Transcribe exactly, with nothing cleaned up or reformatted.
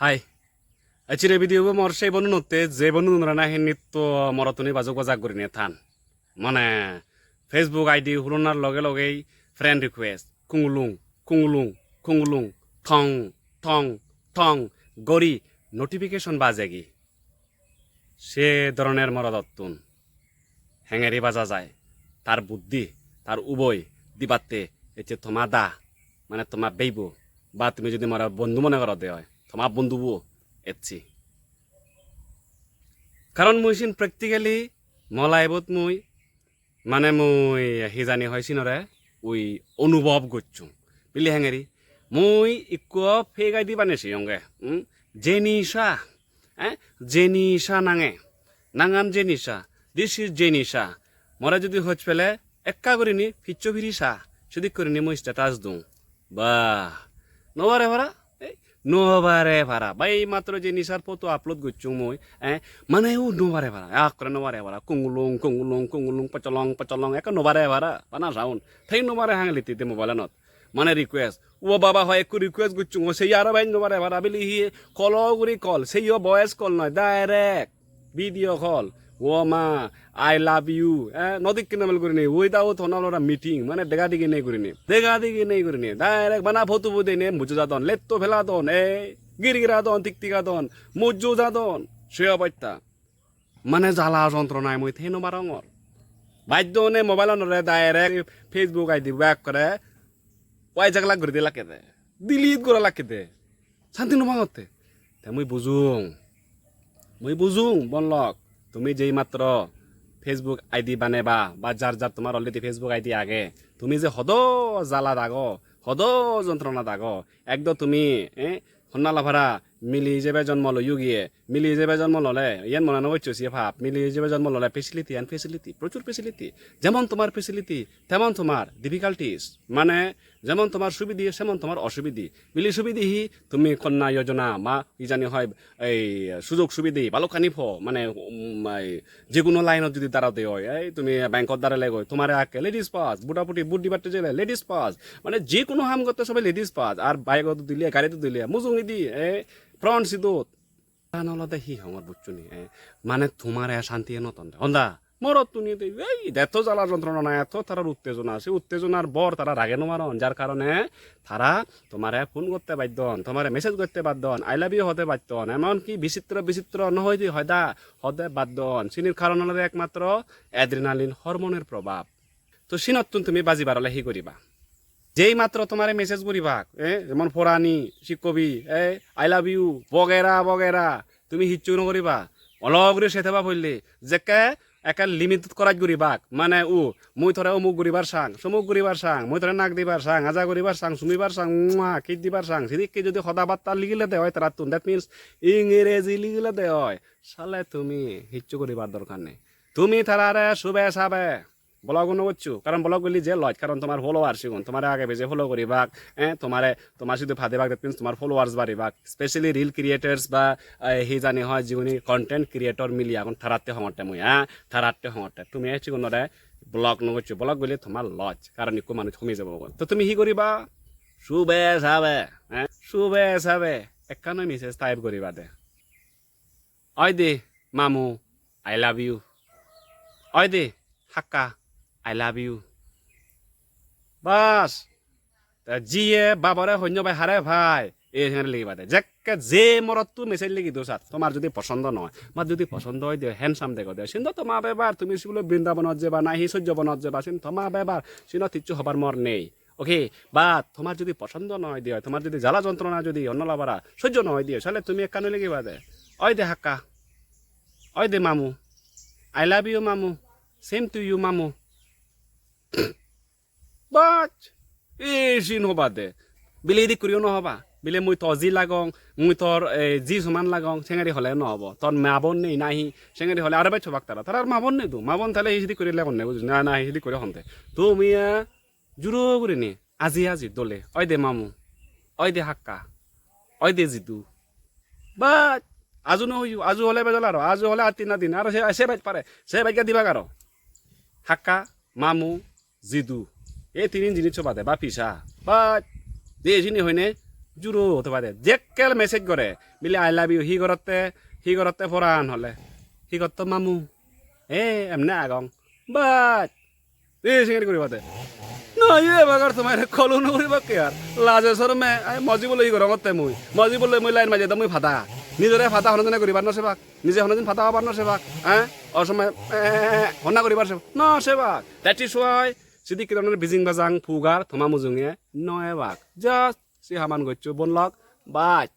Hai. Ecchire video bo mor sei bonunotte, je bonunore nahi nitto morottuni bajok bajak gurinei than. Mane Facebook I D hulonar loge logei friend request, kungulung, kungulung, kungulung, thong, thong, thong gori notification bajegi. Se doroner morodottun hengeri baja jai, tar buddhi, tar uboi dibatte ecche toma da, mane toma beibo, ba tumi jodi more bondhu mone gorode oi, toma bondhubo ecche. Karon mui sin practically mo life-ot mui, mane mui hi jani hoi sinore, ui onubhob gocchung. Bili hengeri, mui ikko fake I D banei seyonge, hmm? Jenisha, eh? Jenisha nange. Nangan Jenisha. This is Jenisha. More jodi hoj pele ekka gurinei piccho phiri sa. Sedik gurinei mui status dung. Bah, no bare para? Ei, no bare para. Bhai, ei matro Jenishar photo upload gocchung mui. Eh, mane u no bare para. Ekkore no bare para. Kungulung, kungulung, kungulung, pocholong, pocholong. Ekka no bare para. Bana sound. Thei no bare hangeli tite mobile anot. Mane request. O baba, hoi ekku request gocchung, o sei aro bej no pare para, bili hi call o guri call, sei o voice call noi, direct video call. O ma, I love you, eh, no dikke normal gurinei, without hono lora meeting, mane dega digi nei gurinei, dega digi nei gurinei, direct bana photo bo deinei mujjo jadon, letto peladon, eh, girgiradon, tiktikadon, mujjo jadon, se obosta. Mane jala jontronai mui thei no parongor. Baiddo onei mobile-anore direct Facebook I D bo ekkore wai jaglak guri de lakke de. Delete gora lakke de. Santi no pangotte. Te mui bujung. Mui bujung, bonlok. Tumi jei matro Facebook I D baneba, ba jar jar tomar already Facebook I D age, tumi je hodo jalat ago, hodo jontronat ago, ekdo tumi, eh, honna lapara mili hijebe jonmo loyo giye, mili hijebe jonmo lole, iyen mone no goccho siye pap, mili hijebe jonmo lole facility and facility, prochur facility. Jemon tomar facility, temon tomar difficulties. Mane, jemon tomar subidi, semon tomar osubidi. Mili subidi hi, tumi konna yojona, ma, hi jani hoi, ei, sujog subidi, balokkani po, mane, um, ei, je hono line-ot jodi darade oi, ei, tumi bank-ot darale goi, tomare akke ladies first, buda buti vote dibatte jele ladies first, mane je hono ham gotte sobe ladies first, ar bike-ot dile, garit dile, mujungedi, ei, front seat-ot. Tan olode hi hongor bucchuni, ei, mane tomare santi no ton de. Honda, morottuni de, ei, detto jala jontrona na, etto tarar uttejona, se uttejonar bor tara rage no paron, jar karone tara tomare phone gotte baddon, tomare message gotte baddon, "I love you" hode baddon, emon ki bichitro bichitro no hoide hoida hode baddon. Sinir karon olode ekmatro adrenaline hormone-r probab. To sinottun tumi bajibar ole hi guriba? Jei matro tomare message guribak, eh, jemon porani, sikkobi, eh, "I love you," bogera bogera, tumi hissu no guriba. Olo guri se theba poille, jekke ekka limit koraj guribak, mane u, "Mui tore omuk guribar sang, somuk guribar sang, mui tore nak dibar sang, aja guribar sang, sumibar sang, mua, kiss dibar sang," sidikke jodi hoda batta ligile de oi tarattun, that means Ingreji ligile de oi, sale tumi hissu guribar dorkar nei. Tumi tarare sube sabe blog-o no goccho, karon blog gulli je loj, karon tomar follower sigun, tomare age beje follow guribak, eh, tomare, tomar sidu padibak, that means tomar followers baribak, specially reel creators ba, eh, hi jani hoi jiguni content creator mili agon, taratte hongotte mui, eh, taratte hongotte. Tumi ei sigunore blog no goccho, blog gulli tomar loj, karon ikko manuj homi jabo gon. To tumi hi guriba? Sube sabe, eh, sube sabe, ekkan message type guriba de. "Oi de, mamu, I love you." "Oi de, hakka, I love you." Bas. Ta jiye babore honyo bai hare bhai, ei hengeri ligiba de. Jekke je morottu message ligi do sat, tomar jodi posondo noi, ba jodi posondo oi de, handsome dego de, sin do toma bebar, tumi sibule Brindabonot jeba, nahi Sojjobonot jeba, sin toma bebar, sinot hissu hobar mor nei. Okay, but tomar jodi posondo no oi de oi, tomar jodi jala jontrona jodi onno labara sojjo no oi de oi, sale tumi ekkan oi ligiba de. "Oi de hakka. Oi de mamu. I love you mamu. Same to you mamu." But, ei sin hoba de. Bile idik guriyo no hoba. Bile mui to ji lagong, mui tor, eh, ji soman lagong, sengeri hole no hobo. Tor ma bon nei nahi, sengeri hole aro bej hobak tara. Tarar ma bon nei do. Ma bon thale hi sidik guri lagonne, bujhos? Na, na, hi sidik guri honde. Tumi, eh, juro gurinei, aji aji dole, "Oi de mamu, oi de hakka, oi de jidu." But aju no hoyo, aju hole bejal aro, aju hole attin adin, aro se, se bej pare, se bej ga dibak aro. Hakka, mamu, jidu. Ei tinin jinis obade, ba pisa. But je sini hoine, Juro oto bade. Jekkel message gore. Bile "I love you." Hi gorotte? Hi gorotte poran hole? Hi gotto mamu? E, emne agong. But e, singiri guribade. No, iye bagar tomare kolu no guribak ke ar. Laje sorome, ai moji bole hi gorongotte mui. Moji bole mui line maje do mui pada. Nijore pada hono jone guribar no sebak. Nije hono din pada obar no sebak. Eh? Osome, eh, honna guribar sebak. No sebak. That is why sidikke dhoronor bijing bajang pugar toma mujunge no ebak. Just si haman goccho bon lok. Bye.